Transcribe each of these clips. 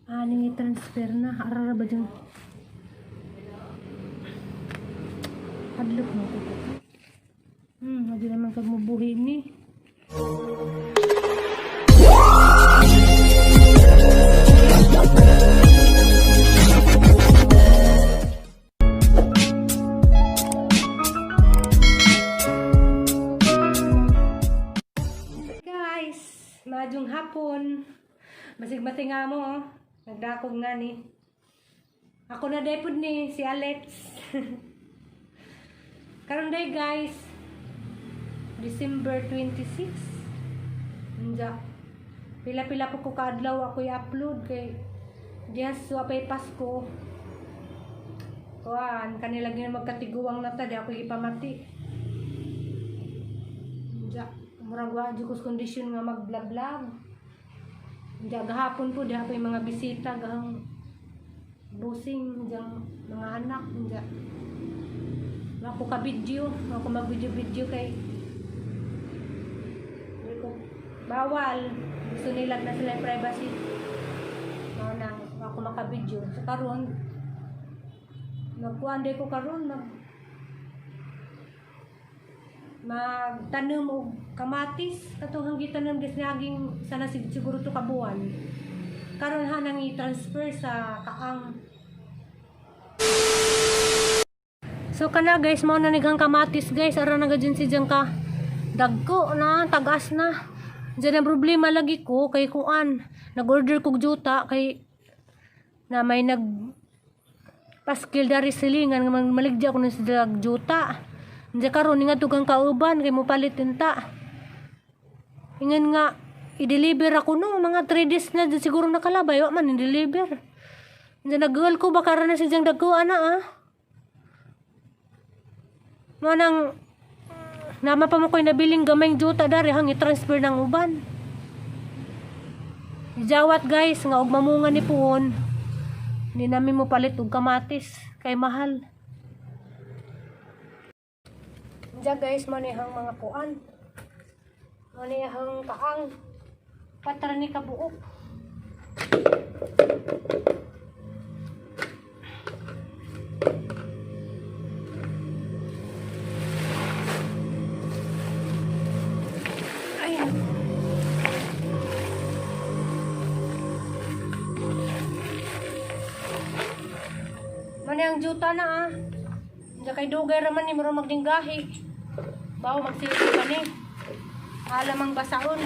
Aning i-transfer na. Arara ba dyan? Hadlok mo ko. Hindi naman kag mubuhi ni. Guys, maayong hapon. Basig nga mo, oh. Nagdakog nga ni. Ako na depod ni, si Alex. Karon day guys, December 26. Unja. Pila-pila po ko kaadlaw ako i-upload kay diha sa pay Pasko. Kuan, kanila gyud magkatiguang na ta di ako ipamati. Unja, murag wa jud ko sa kondisyon nga mag-vlog-vlog. Unja gahapon po diha pa yung mga bisita gahang busing diyang mga anak unja. Wa ko ka video, wa ko mag-video-video kay di ko bawal. Gusto nila na sila yung privacy. Mao nang wa ko maka-video. So karon magkuan day ko karon magtanom og kamatis katong gitanom gas naging sana siguro to ka buwan. Karon ha nang i-transfer sa kaang. So kana guys, mao na nighang kamatis guys, ara na gadyon si dyan ka dagko na, tagas na. Diyan ang problema lagi ko kay kuan. Nag-order kog juta kay na may nag paskil dari silingan nga maligya ko ng sila juta. Diyan karon nga tugang kauban kay mo palit ta. Ingan nga i-deliver ako no, mga 3 days na dyan siguro nakalabay, wa man i-deliver. Diyan nag ko baka ra na siya diyang dagko ana ah. Mo nang nama pa mo ko'y nabiling gamayng juta dari hang i-transfer ng uban. Ijawat guys nga og mamunga ni puon. Hindi namin mo palit og kamatis kay mahal. Diyan guys, manihang mga kuan. Manihang kaang. Patra ni kabuok. Ayan. Manihang juta na ah. Diyan kay dugay raman ni murag magdinggahi. Bawo magsilbi ka ni. Alamang basaon.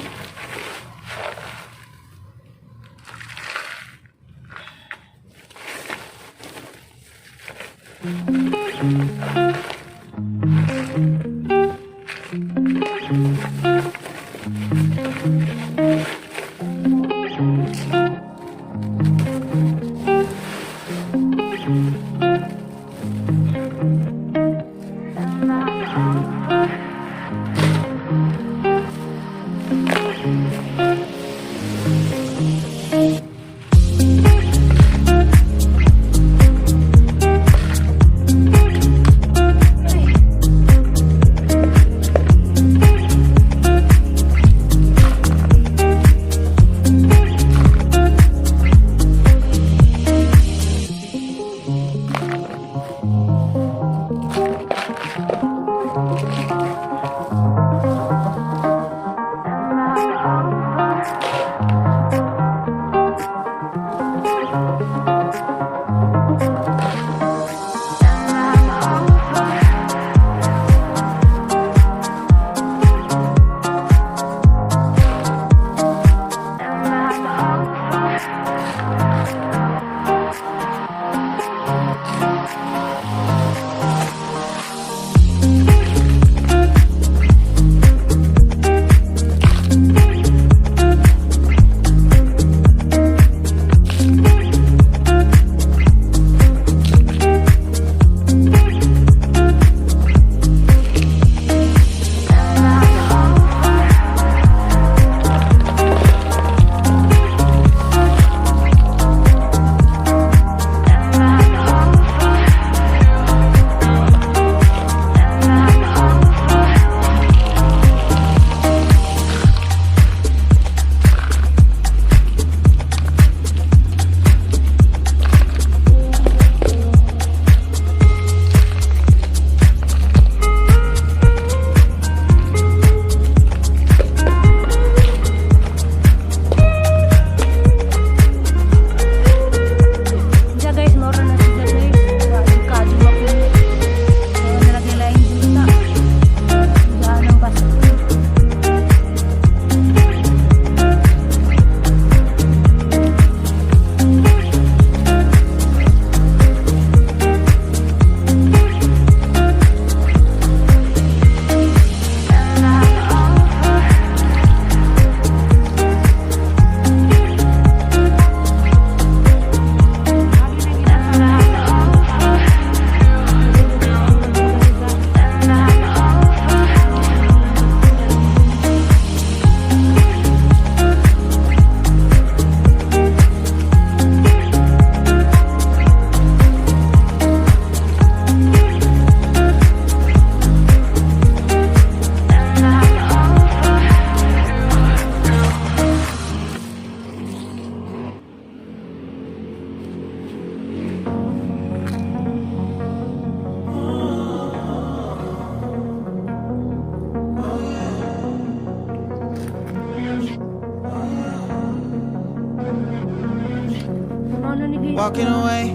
na ni guys. Walking away,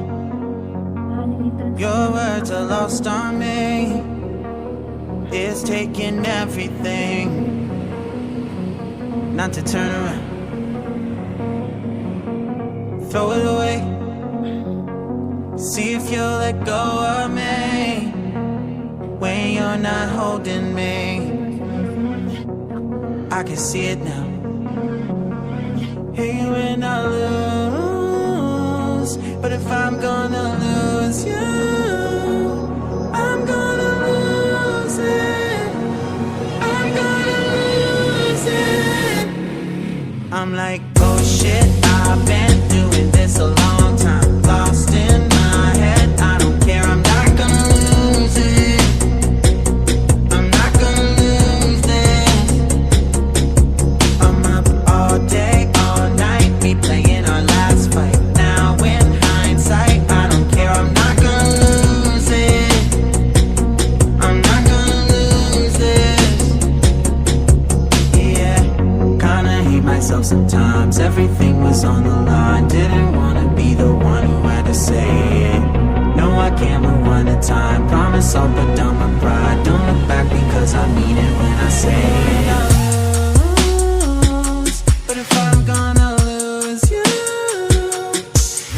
Ah, ni entrance. Your words are lost on me. It's taking everything not to turn around. Throw it away. See if you'll let go of me when you're not holding me. I can see it now. Hate when I lose, but if I'm gonna lose you, I'm gonna lose it. I'm gonna lose it. I'm like, oh shit, I've been doing this a long time. Lost in my head, I don't care, I'm not gonna lose it. I'm not gonna lose this. I'm up all day, all night, replaying our last fight. Now in hindsight, I don't care, I'm not gonna lose it. I'm not gonna lose this. Yeah, kinda hate myself sometimes. Everything was on the line. Didn't wanna be the one who had to say it. No, I can't move one at a time. Promise I'll put down my pride. Don't look back because I mean it when I say it. But if I'm gonna lose you,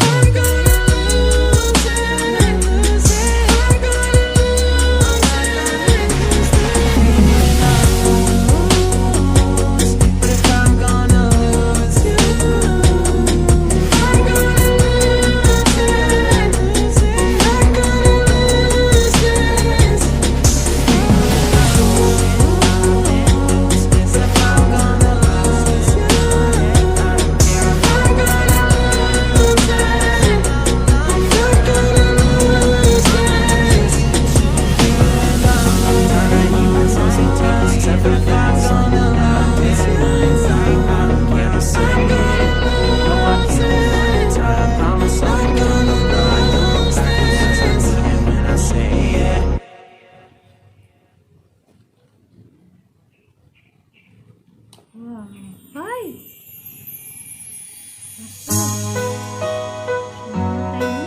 I'm gonna lose it. Lose it. I'm gonna lose it. But if I'm gonna lose you, I'm gonna lose it. Lose it. I'm gonna lose this. But if I'm gonna lose you, I'm gonna lose it. I'm not gonna lose this. Kinda hate myself sometimes. Everything was on the line. I don't care to say it. No, I can't move one at a time. Promise I'll put down my pride. Don't look back because I mean it when I say it. Wow. Ay! Basta. Timing.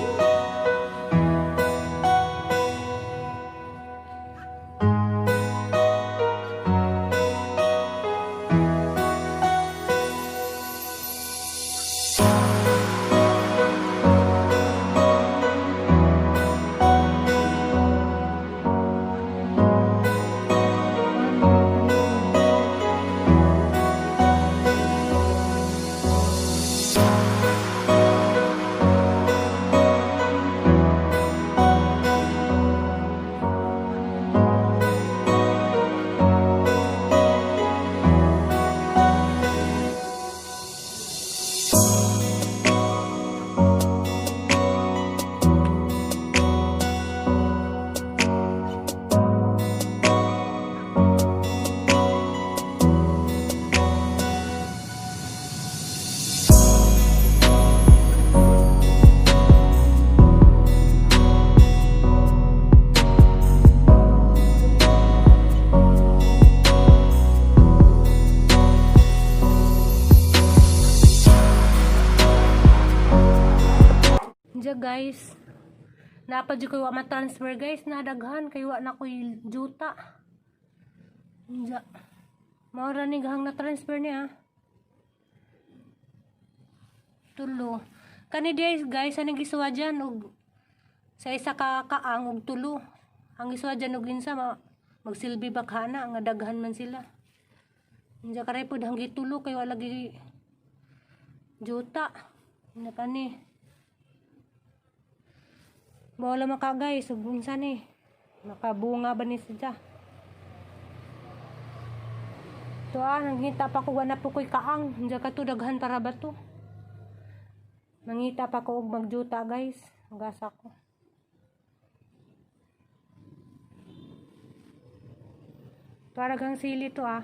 Diya guys, napa jud koy wa ma-transfer, guys, nadaghan kay wa na koy juta. Diya. Mao ra ni gahang na transfer niya. Tulo. Kani diay, guys, aning gisuwa dyan og sa isa ka kaang og tulo. Ang isuwa dyan og insa magsilbi ba kana nga daghan man sila. Diya karay pud hanggi tulo kay wala lagi juta. Na kani. Wala maka, guys, ug unsa ni? Makabunga ba ni siya? To ah, nangita pa ko, wala po ko'y kaang. Diya ka to daghan para ba to? Nangita pa ko og magjuta, guys. Gasa ko. Para gang sili to ah.